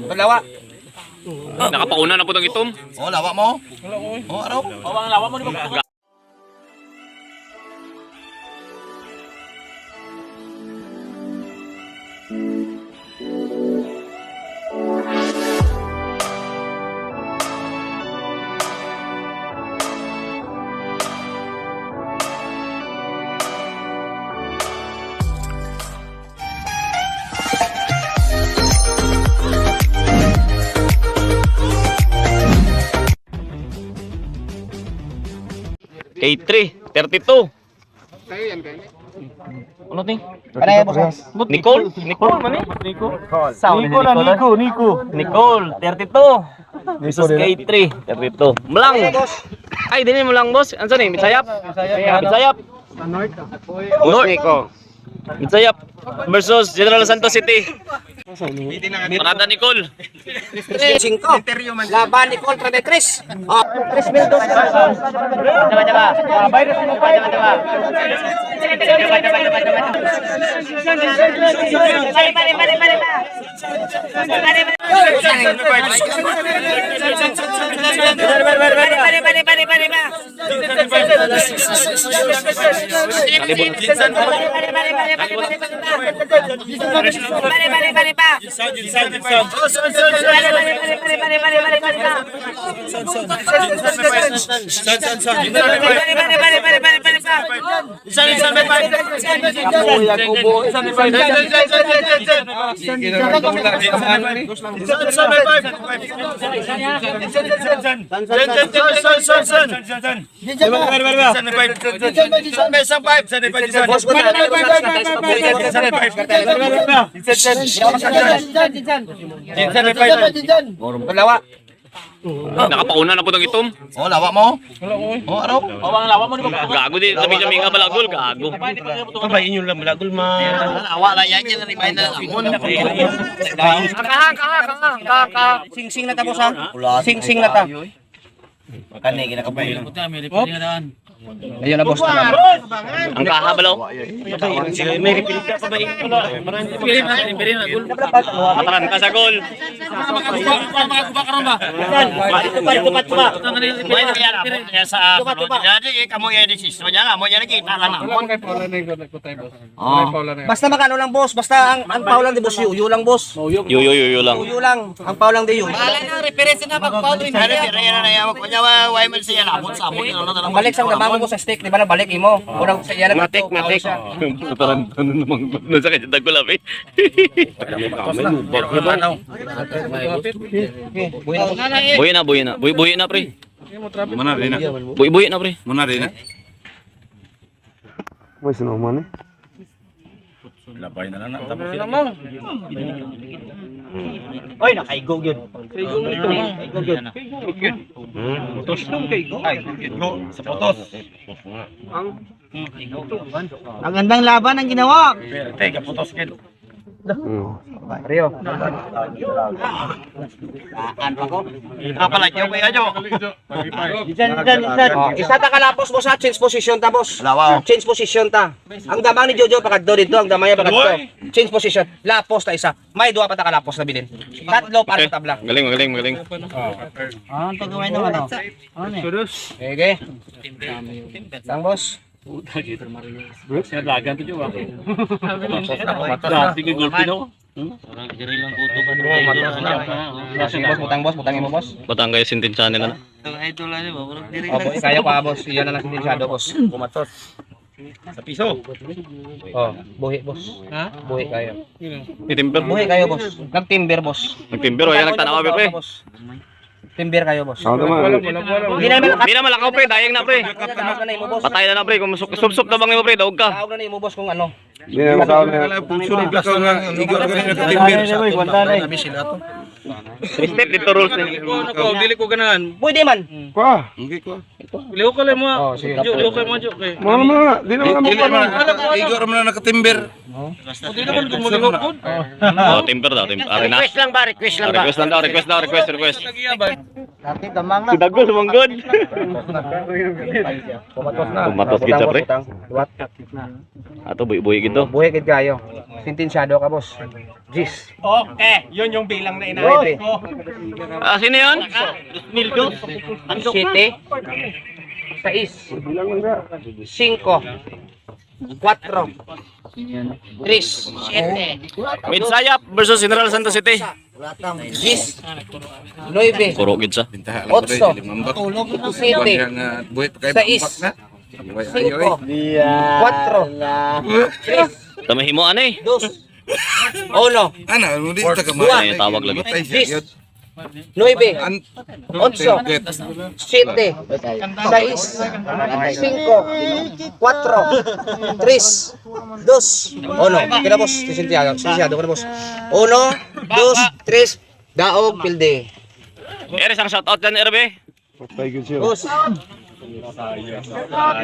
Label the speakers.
Speaker 1: Dalawa.
Speaker 2: Nakapauna na po ng itom.
Speaker 3: Oh, lawa mo. Oh, araw.
Speaker 2: K3, 32. Ano ting?
Speaker 1: Pareho, boss.
Speaker 2: Nicole? Nicole man eh? Nico? Nico na, Nico, Nico. Nicole, 32. Versus K3, 32. Mulang. Ay, dili mo lang, boss. Ansa ni? Mitsayap? Mitsayap. North. Nico. Mitsayap versus General Santos City. Parada Nicole.
Speaker 1: 5. Laban ni Col 33. Oh, 3 mil dos. Diba, diba? Diba, diba, diba? Diba, diba, diba, diba? Pare, pare, pare, pare, pa. Pare, pare. Pare, pare, pare, pare, pare, pa. Pare, pare, pare, pare, pare, pare, pa. Pare, pare, pare, pa. Pare, pare, pare, pare, pare, pare, pare, pare, pa. Pare, pare, pare, pare, pare, pare, pa. Boss, Dalawa.
Speaker 2: Nakapauna na po ng itom.
Speaker 3: Oh, lawa mo. Oh, araw.
Speaker 2: Gago din, sabi niya may nga balagol, gago.
Speaker 3: Lawa la yan yan remind na lang.
Speaker 1: Kaha, kaha, kaha, kaha, kaha. Sing-sing na ta, boss, ha? Sing-sing na ta.
Speaker 3: Kani ginakabay.
Speaker 1: Ayun na, boss. Tama.
Speaker 2: Ang kaha balaw. Mataran ka sa gol.
Speaker 1: Basta makano lang, boss. Basta ang pau lang di boss, yuyo lang, boss.
Speaker 2: Yo yo yo yo lang.
Speaker 1: Yuyo lang. Ang pau lang di yuyo. Ang balik sang damang mo sa stick, di ba na balik imo? Unang sa iya na
Speaker 2: Matik, matik. Mataran ka na namang nasa kanya tagulap eh. Buhi na, buhi na. Buhi, buhi na, pre.
Speaker 3: Muna rin na.
Speaker 2: Buhi, buhi na, pre.
Speaker 3: Muna rin na.
Speaker 1: Oy, nakaigog yun. Kaigog yun.
Speaker 3: Sa potos.
Speaker 1: Ang gandang laban ang ginawa.
Speaker 3: Teka, potos kid.
Speaker 1: Rio.
Speaker 3: Kapala yo kay ajo.
Speaker 1: Oh, isa ta kalapos boss ha, change position ta, boss.
Speaker 3: Lawa.
Speaker 1: Change position ta. Ang damang ni Jojo pakadto dito, ang damay pakadto. Change position. Lapos ta isa. May duha pa ta kalapos na bilin. Tatlo para sa tabla.
Speaker 2: Galing, magaling, magaling.
Speaker 1: Okay. Tang boss. Sige boss, butang boss, butangin mo, boss.
Speaker 2: Batangay Sintin Channel na.
Speaker 1: Opo, kaya pa, boss. Iyan na lang sintensyado, boss.
Speaker 3: Kumatos. Sa piso.
Speaker 1: Oh, buhi, boss. Ha? Buhi kayo.
Speaker 2: Nitimber.
Speaker 1: Buhi kayo, boss. Nagtimber, boss.
Speaker 2: Nagtimber, wala nagtanawa, pre.
Speaker 1: Boss. Timber kayo, boss. Hindi na naman
Speaker 2: Hindi na malakaw, pre. Dayang na, pre.
Speaker 1: Tawag na na imo, boss.
Speaker 2: Patay na na, pre. Kung subsob na bang mo, pre, daog ka.
Speaker 1: Tawag na na imo, boss, kung ano.
Speaker 2: Three step dito rules na.
Speaker 4: Dili ko ganahan.
Speaker 1: Pwede man.
Speaker 4: Liho ka lang mo.
Speaker 1: Oh, sige.
Speaker 4: Liho ka mo jo kay.
Speaker 3: Igor man na nakatimber.
Speaker 4: Dili naman ko mo liho ko.
Speaker 2: Oh, timber daw, timber. Are na.
Speaker 1: Request lang ba? Request lang ba?
Speaker 2: Request lang daw, request daw, request, request.
Speaker 4: Tagiya ba?
Speaker 2: Dagol manggod. Pumatos gid siya, pre. Ato buhi-buhi gid to.
Speaker 1: Buhi gid kayo. Sentensyado ka, boss. Jis.
Speaker 4: Okay, yun yung bilang na inaayos ko.
Speaker 2: Ah, sino 'yon?
Speaker 1: 7, 6, 5, 4, 3, 7,
Speaker 2: Midsayap versus General Santos City.
Speaker 1: 10, 9,
Speaker 2: Kuro gid siya.
Speaker 1: 8, 7, 6, 5, 4, 3,
Speaker 2: Tama himo ani.
Speaker 1: 2, 1,
Speaker 5: Ana, hindi ta ka
Speaker 2: Ay, tawag lagi.
Speaker 1: 10, 9, 8, 7, 6, 5, 4, 3, 2, 1. Kira, boss, sisensyado, sisensyado ko na, boss. 1, 2, 3, daog, pilde.
Speaker 2: Eres ang shoutout yan, RB.
Speaker 1: Boss.